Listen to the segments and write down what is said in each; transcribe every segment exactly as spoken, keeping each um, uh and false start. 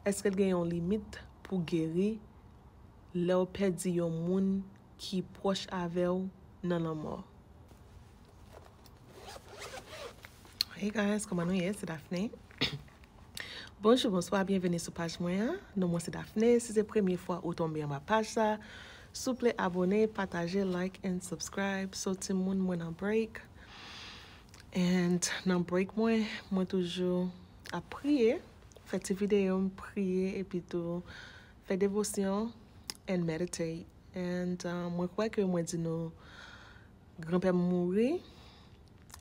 Èske l gen yon limit pou geri lè w pèdi yon moun ki pwòch avè w nan lanmò? Hey guys, kòman nou ye? Se Daphné. Bonjou, bonswa, byenveni sou paj mwen an. Non mwen se Daphné. Si se premye fwa ou tonbe anba paj sa, souple abone, pataje, like and subscribe. So timoun, mwen nan break. And nan break mwen, mwen toujou ap priye, fè ti videyo m, priye, epi tou fè devosyon and meditate. And uh, mwen kwè ke mwen di nou granpè m mouri.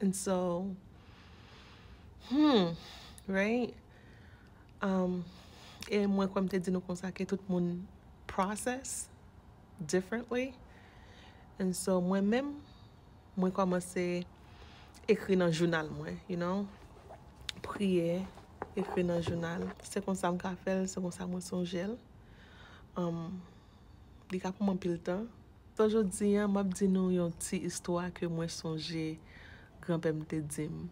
And so, hmm, right? Um, e mwen kwè m te di nou konsa ke tout moun process differently. And so, mwen menm, mwen kòmanse ekri nan jounal mwen, you know? Priye, ekri nan jounal. Se konsa m ka fè l, se konsa mwen sonje l. Um, li ka pran m anpil tan. So, jodi a, m ap di nou yon ti istwa ke mwen sonje granpè m te di m.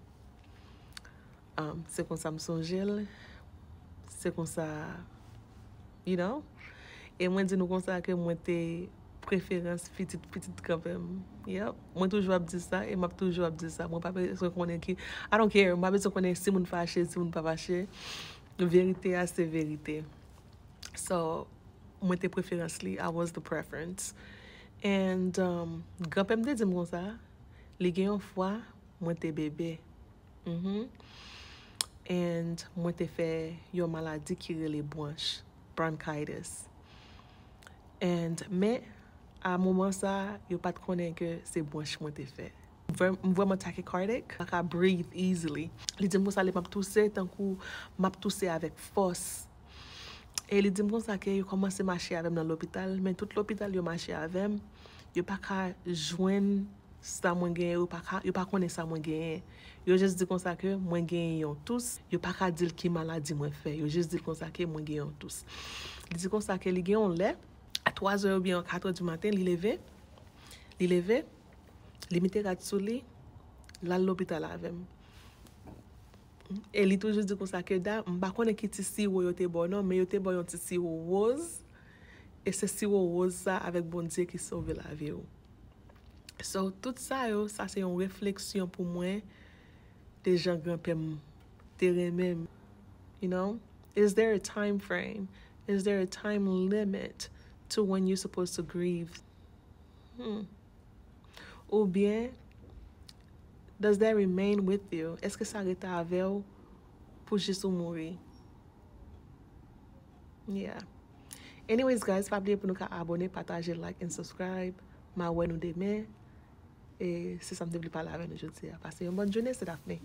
Um, se konsa m sonje l. Se konsa, you know? E mwen di nou konsa ke mwen te preferans pitit, pitit granpè m. Yep. Mwen toujou ap di sa e m ap toujou ap di sa. Mwen pa bezwen konnen ki, I don't care. Mwen pa bezwen konnen si moun fache, si moun pa fache. Verite a se verite. So, mwen te preferans li. I was the preference. And um, granpè m te di m konsa, li gen yon fwa, mwen te bebe. Mhm. And mwen te fè yon maladi ki rele bwanch, bronchitis. And, men, a moman sa, yo pa t konnen ke se bwanch mwen te fè. Vrè- M vrèman tachycardic, pa ka breathe easily. Li di m konsa, lè m ap touse, tankou m ap touse avèk fòs. E li di m konsa ke yo kòmanse mache avè m nan lopital, men tout lopital yo mache avè m, yo pa ka jwenn sa mwen genyen, yo pa ka, yo pa konnen sa mwen genyen. Yo jis di konsa ke mwen genyen yon tous, yo pa ka di l ki maladi mwen fè. Yo jis di l konsa ke mwen genyen yon tous. Li di konsa ke li gen yon lè, a twa zè oubyen a kat è di maten, li leve, li leve, li mete rad sou li, l al lopital avè m. E li toujou di konsa ke da, m pa konnen ki ti siwo yo te ba w non, men yo te ba w yon ti siwo woz. E se siwo woz sa avèk Bondye ki sove lavi w. So, tout sa yo, sa se yon refleksyon pou mwen de jan granpè m te renmen m. You know? Is there a time frame? Is there a time limit to when you're supposed to grieve? Hmm. Oubyen, does that remain with you? Èske sa rete avè w pou jis ou mouri? Yeah. Anyways, guys, pa bliye pou nou ka abone, pataje, like and subscribe. M a wè nou demen. E se sa m te vle pale avè nou jodi a. Pase yon bòn jounen, se Daphné.